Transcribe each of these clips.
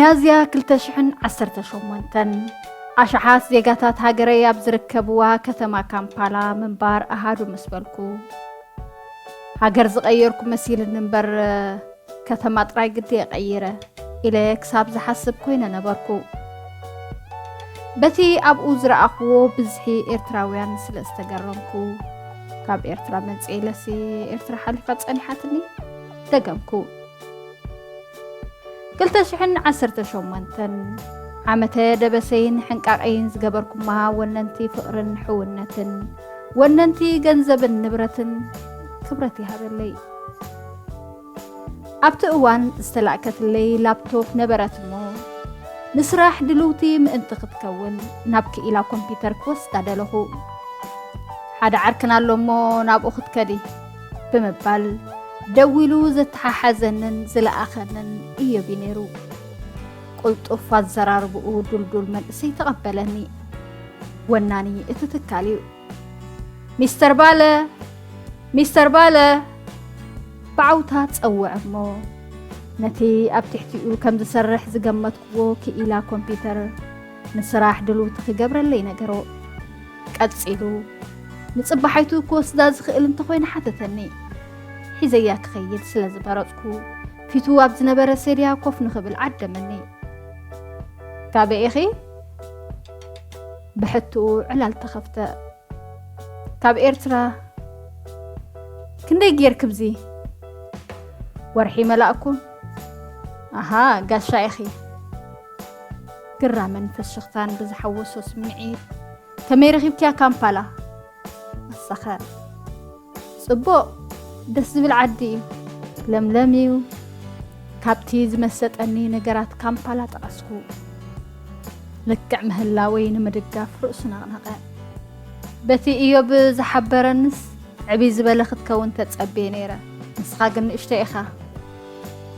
ሚያዝያ ክልተ ሽሕን ዓሰርተ ሸሞንተን፣ ኣሽሓት ዜጋታት ሃገረይ ኣብ ዝርከብዋ ከተማ ካምፓላ ምንባር ኣሃዱ ምስ በልኩ፣ ሃገር ዝቐየርኩ መሲልኒ እምበር፣ ከተማ ጥራይ ግዲ እየ ቀይረ ኢለ ክሳብ ዝሓስብ ኮይነ ነበርኩ። በቲ ኣብኡ ዝረኣኽዎ ብዝሒ ኤርትራውያን ስለ ዝተገረምኩ፣ ካብ ኤርትራ መጽኤ ኢለሲ ኤርትራ ሓሊፋ ጸኒሓትኒ፣ ደገምኩ። ክልተ ሽሕን ዓሰርተ ሸሞንተን ዓመተ ደበሰይን ሕንቃቐይን ዝገበርኩማ ወነንቲ ፍቕርን ሕውነትን፣ ወነንቲ ገንዘብን ንብረትን ክብረት ይሃበለይ። ኣብቲ እዋን ዝተላእከትለይ ላፕቶፕ ነበረት እሞ፣ ንስራሕ ድልውቲ ምእንቲ ክትከውን ናብ ክኢላ ኮምፒውተር ክወስዳ ደለኹ። ሓደ ዓርክና ኣሎ እሞ ናብኡ ክትከዲ ብምባል ደዊሉ ዘተሓሓዘንን ዝለኣኸንን እዮብ እዩ ነይሩ። ቅልጡፍ ኣዘራርብኡ ድልዱል መንእሰይ ተቐበለኒ። ወናኒ እቲ ትካል እዩ። "ሚስተር ባለ! ሚስተር ባለ!" ብዓውታ ጸውዐ እሞ፣ ነቲ ኣብ ትሕቲኡ ከም ዝሰርሕ ዝገመትክዎ ክኢላ ኮምፒውተር ንስራሕ ድልውቲ ክገብረለይ ነገሮ። ቀጺሉ፣ ንጽባሒቱ ክወስዳ ዝኽእል እንተኾይነ ሓተተኒ። ሒዘያ ክኸይድ ስለ ዝመረጽኩ፣ ፊቱ ኣብ ዝነበረ ሴድያ ኮፍ ንኽብል ዓደመኒ። "ካበይ ኢኺ?" ብሕትኡ ዕላል ተኸፍተ። "ካብ ኤርትራ። ክንደይ ጌርኪ ብዚ?" "ወርሒ መላእኩ?" "ኣሃ፣ ጋሻ ኢኺ።" ግራምን ፍሽኽታን ብዝሓወሶ ስምዒት፣ "ከመይ ረኺብክያ ካምፓላ?" ኣሳኸ። "ጽቡቕ፣ ደስ ዝብል ዓዲ እዩ። ለምለም እዩ። ካብቲ ዝመሰጠኒ ነገራት ካምፓላ ጠቐስኩ። ልክዕ ምህላወይ ንምድጋፍ ርእሱ ነቕነቐ። በቲ እዮብ ዝሓበረንስ ዕብይ ዝበለ ክትከውን ተጸብየ ነይረ። ንስኻ ግን ንእሽቶ ኢኻ።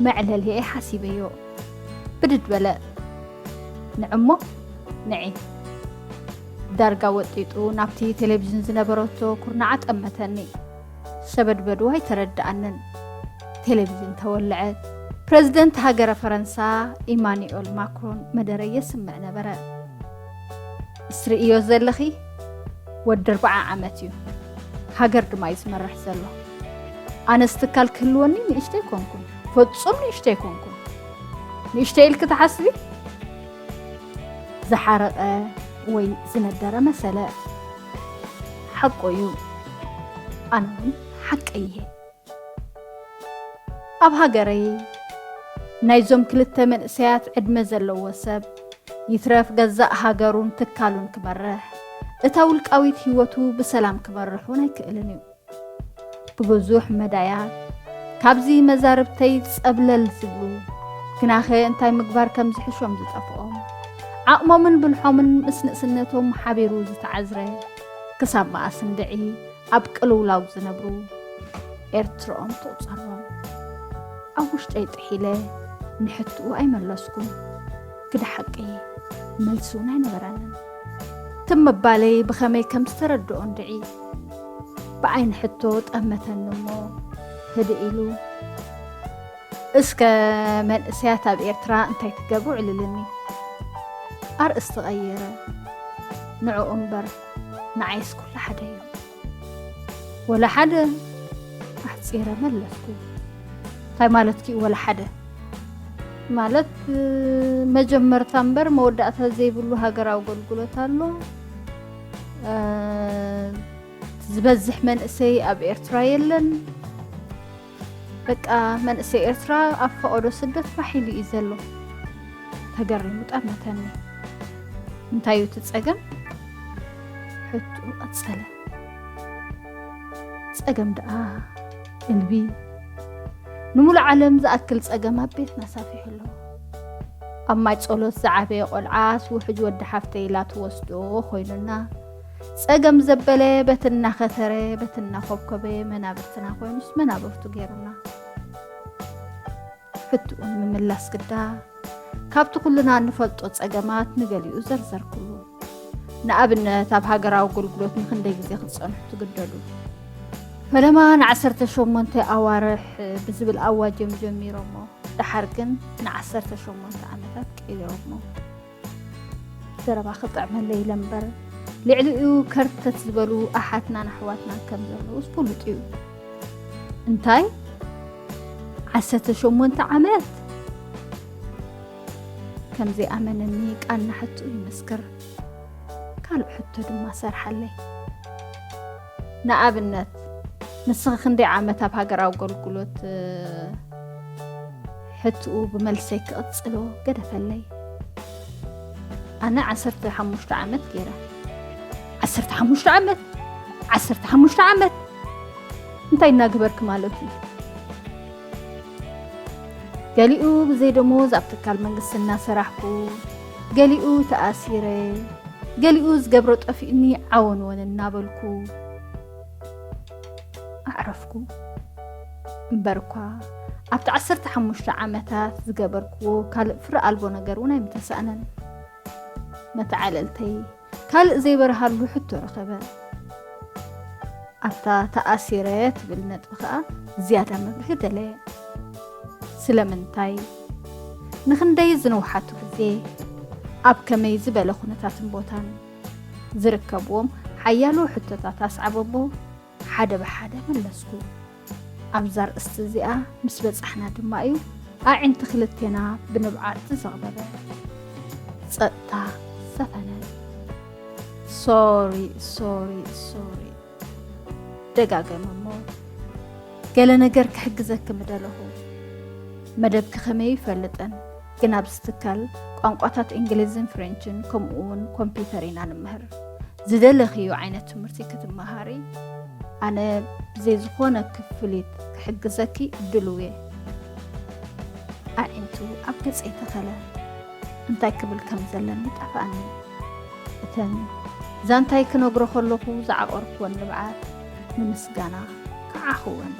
መዕለሊ እየ ሓሲበዮ። ብድድ በለ። ንዕሞ ንዒ። ዳርጋ ወጢጡ ናብቲ ቴሌቪዥን ዝነበረቶ ኩርናዓ ጠመተኒ። ሸበድበዱ ኣይተረድኣንን። ቴሌቪዥን ተወልዐ። ፕረዚደንት ሃገረ ፈረንሳ ኢማኑኤል ማክሮን መደረ የስምዕ ነበረ። "እስርኢዮ ዘለኺ ወዲ ኣርብዓ ዓመት እዩ። ሃገር ድማ እዩ ዝመርሕ ዘሎ። ኣነስ ትካል ክህልወኒ ንእሽተይ ኮንኩን፣ ፍጹም ንእሽተይ ኮንኩን። ንእሽተይ ኢልኪ ትሓስቢ?" ዝሓረቐ ወይ ዝነደረ መሰለ። ሓቁ እዩ። ኣነ እውን ሓቀይ እየ። ኣብ ሃገረይ ናይዞም ክልተ መንእሰያት ዕድመ ዘለዎ ሰብ ይትረፍ ገዛእ ሃገሩን ትካሉን ክመርሕ፣ እታ ውልቃዊት ህይወቱ ብሰላም ክመርሕ እውን ኣይክእልን እዩ። ብብዙሕ መዳያት ካብዚ መዛርብተይ ጸብለል ዝብሉ፣ ግናኸ እንታይ ምግባር ከም ዝሕሾም ዝጠፍኦም፣ ዓቕሞምን ብልሖምን ምስ ንእስነቶም ሓቢሩ ዝተዓዝረ፣ ክሳብ መኣስ እንድዒ ኣብ ቅልውላው ዝነብሩ ኤርትርኦም ትቑጸሮም። ኣብ ውሽጠይ ጥሒለ ንሕትኡ ኣይመለስኩን። ግደ ሓቂ መልሲ እውን ኣይነበረንን። ትም ምባለይ ብኸመይ ከም ዝተረድኦ እንድዒ ብዓይኒ ሕቶ ጠመተኒ እሞ ህድእ ኢሉ፣ "እስከ መንእሰያት ኣብ ኤርትራ እንታይ ትገብሩ?" ዕልልኒ። ኣርእስቲ ቀየረ። "ንዕኡ እምበር ንዓይስ ኩሉ ሓደ እዩ።" "ወላ ሓደ?" ኣሕጺረ መለስኩ። "እንታይ ማለትኪ እዩ ወላ ሓደ?" "ማለት መጀመርታ እምበር መወዳእታ ዘይብሉ ሃገራዊ ኣገልግሎት ኣሎ። እ፣ ዝበዝሕ መንእሰይ ኣብ ኤርትራ የለን። በቃ መንእሰይ ኤርትራ ኣብ ፈቐዶ ስደት ፋሕ ኢሉ እዩ ዘሎ።" ተገሪሙ ጠመተኒ። "እንታይ እዩ እቲ ጸገም?" ሕትኡ ቀጸለ። "ጸገም ደኣ እልቢ፣ ንሙሉእ ዓለም ዝኣክል ጸገም ኣብ ቤትና ሳፊሑ ኣሎ። ኣብ ማይ ጸሎት ዝዓበየ ቆልዓስ ውሕጅ ወዲ ሓፍተይ ኢላ ትወስዶ ኮይኑና፣ ጸገም ዘበለ በቲ እናኸተረ በቲ እናኾብኮበ መናብርትና ኮይኑስ መናብርቱ ገይሩና።" ሕትኡ ንምምላስ ግዳ፣ ካብቲ ኩልና እንፈልጦ ጸገማት ንገሊኡ ዘርዘርኩሉ። ንኣብነት፣ ኣብ ሃገራዊ ኣገልግሎት ንኽንደይ ግዜ ክትጸንሑ ትግደዱ? ፈለማ ንዓሰርተ ሸሞንተ ኣዋርሕ ብዝብል ኣዋጅ እዮም ጀሚሮሞ። ደሓር ግን ንዓሰርተ ሸሞንተ ዓመታት ቀይሮሞ። ዘረባ ክጥዕመለይ ኢለ እምበር፣ ልዕሊኡ ከርተት ዝበሉ ኣሓትናን ኣሕዋትናን ከም ዘለዉስ ፍሉጥ እዩ። እንታይ? ዓሰርተ ሸሞንተ ዓመት? ከም ዘይኣመነኒ ቃና ሕትኡ ይመስክር። ካልእ ሕቶ ድማ ሰርሓለይ። ንኣብነት፣ ንስኺ ክንደይ ዓመት ኣብ ሃገራዊ ኣገልግሎት፣ እ፣ ሕትኡ ብመልሰይ ክቕጽሎ ገደፈለይ። ኣነ ዓሰርተ ሓሙሽተ ዓመት ገይረ። ዓሰርተ ሓሙሽተ ዓመት? ዓሰርተ ሓሙሽተ ዓመት? እንታይ እናገበርክ ማለት እዩ? ገሊኡ ብዘይ ደሞዝ ኣብ ትካል መንግስቲ እናሰራሕኩ፣ ገሊኡ ተኣሲረ፣ ገሊኡ ዝገብሮ ጠፊኡኒ ዓወን ወን እናበልኩ ኣዕረፍኩ። እምበር እኳ ኣብቲ ዓሰርተ ሓሙሽተ ዓመታት ዝገበርክዎ ካልእ ፍረ ኣልቦ ነገር እውን ኣይምተሳእነን። መተዓለልተይ ካልእ ዘይበርሃሉ ሕቶ ረኸበ። ኣብታ ተኣሲረ ትብል ነጥቢ ኸኣ ዝያዳ መብርሂ ደለየ። ስለምንታይ? ንኽንደይ ዝንውሓቱ ግዜ፣ ኣብ ከመይ ዝበለ ኩነታትን ቦታን ዝርከብዎም ሓያሎ ሕቶታት ኣስዓበ እሞ፣ ሓደ ብሓደ መለስኩ። ኣብዛ ኣርእስቲ እዚኣ ምስ በጻሕና ድማ እዩ ኣዒንቲ ክልቴና ብንብዓት ዝዘቕበበ። ጸጥታ ሰፈነ። ሶሪ፣ ሶሪ፣ ሶሪ። ደጋገመ እሞ፣ ገለ ነገር ክሕግዘኪ ምደለኹ። መደብኪ ከመይ ይፈልጥን፣ ግን ኣብዚ ትካል ቋንቋታት እንግሊዝን ፍሬንችን ከምኡ እውን ኮምፒውተር ኢና ንምህር። ዝደለኽዮ ዓይነት ትምህርቲ ክትመሃሪ ኣነ ብዘይ ዝኾነ ክፍሊት ክሕግዘኪ ድሉው እየ። ኣዒንቱ ኣብ ገጸይ ተኸለ። እንታይ ክብል ከም ዘለኒ ጠፍኣኒ። እተን ዛንታይ ክነግሮ ከለኹ ዝዓቐርኩወን ንብዓት ንምስጋና ከዓኹወን።